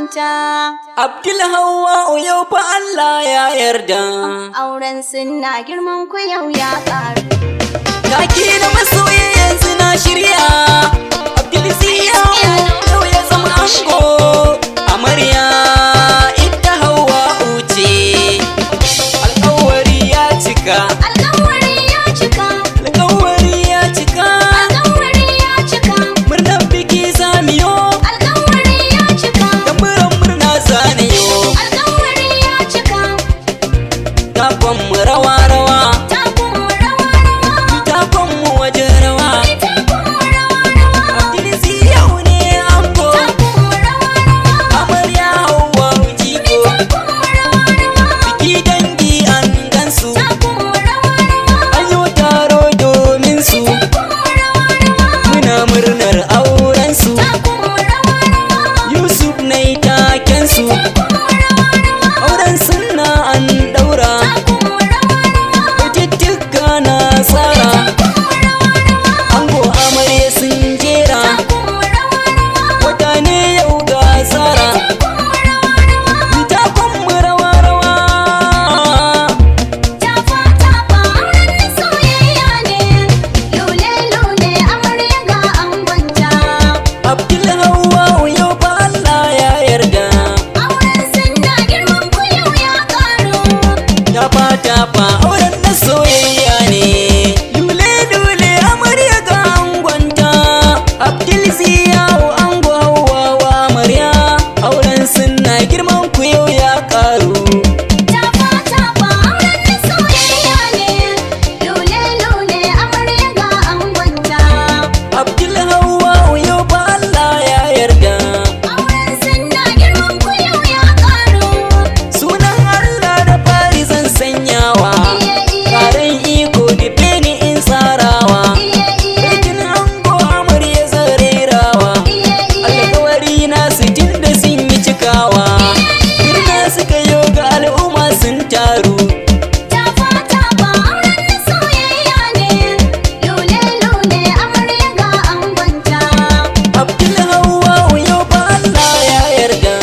angonta. Abdul Hawwa'u, yau fa Allah ya yarda. Auren sunna, girman ku yau ya ƙaru. Taki na masoyi, yanzu na shirya. Abdul Ziya'u yau ya zama ango. Amarya ita Hawwa'u ce. Alƙawari ya cika. Alƙawari ya cika. Alƙawari ya cika. Alƙawari ya cika. Murnar biki zamiyo. Alƙawari ya cika. Tamburan murna zaniyo. Alƙawari ya cika. Takon mu rawa rawa. Takun mu rawa rawa. Takon mu wajen rawa. Takun mu rawa rawa. Abdul Ziya'u ne ango. Takun mu rawa rawa. Amarya Hawwa'u jigo. Takun mu rawa rawa. Biki dangi an gansu. Takun mu rawa rawa. An yi taro domin su. Takun mu rawa rawa. Muna murnar auren su. Takun mu rawa rawa. Yusuf na yi taken su. Takun mu rawa rawa. Auren sunna an daura. Takun mu rawa rawa. Cututtuka na tsara. Takun mu rawa rawa. Ango amarya sun jera. Takun mu rawa rawa. Wata ne yau ga tsara. Takun mu rawa rawa. Takon mu rawa rawa. Tafa tafa, auren na soyayya ne. Lule lule, amarya ga angonta. Abdul Hawwa'u, yau fa Allah ya yarda. Auren sunna, girman ku yau ya ƙaru. Tafa tafa, auren na soyayya ne. Lule lule, amarya ga angonta. Abdul Ziya'u ango, Hawwa amarya. Auren sunna, girman ku yau ya karu. Tafa tafa, auren na soyayya ne. Lule lule, amarya ga angonta. Abdul Hawwa'u, yau fa Allah ya yarda. Auren sunna, girman ku yau ya ƙaru. Sunan Allah da fari zan sanyawa. Iye iye. Karen iko nufe ni in tsarawa. Iye iye. Baitin ango amarya zan rerawa. Iye iye. Alkawari na su tun da sun yi cikawa. Murna suka yo ga al'umma sun taru. Tafa tafa, auren na soyayya ne. Lule lule, amarya ga angonta. Abdul Hawwa'u, yau fa Allah ya yarda.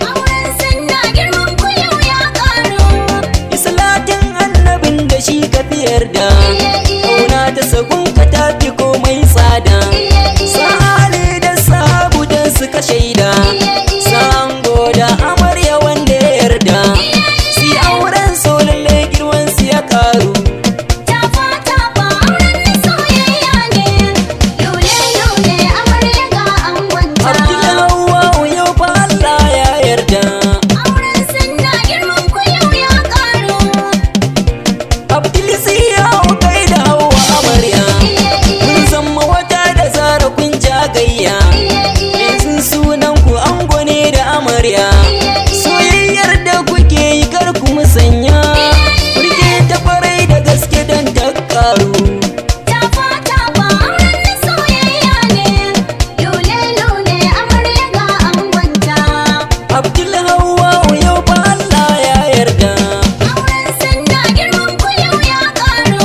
Auren sunna, girman ku yau ya ƙaru. Salatin annabin da shi ka fi yarda. Iye iye. Kauna ta sagun ka tafi komai tsada. Iye iye. Sa'ali da sahabu dan suka shaida. Iye iye. Sango da amarya wanda ya yarda. Si auren so, lalle girman su ya karu. Tafa tafa, auren na soyayya ne. Lule lule, amarya ga angonta. Abdul Hawwa'u, yau fa Allah ya yarda. Auren sunna, girman ku yau ya ƙaru. Abdul Ziya'u, kai da Hawwa amarya. Iye iye. Kun zama wata da zara kun jagayya. Iye iye. Yanzu sunan ku ango ne da amarya. Iye iye. Soyayyar da kuke yi kar ku musanya. Rike ta farai da gaske don ta karu. Tafa tafa, auren na soyayya ne. Lule lule, amarya ga angonta. Abdul Hawwa'u, yau fa Allah ya yarda. Auren sunna, girman ku yau ya ƙaru.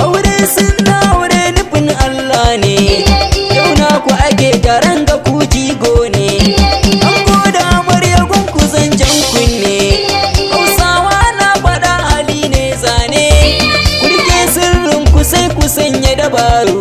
Aure sunna, aure nufin Allah ne. Iye iye. Yau na ku ake taron ga ku jigo ne. Iye iye. Ango da amarya, gunku zancen kunne. Iye iye. Hausawa na faɗa, hali ne zane. Ku rike sirrin ku, sai ku sanya dabaru.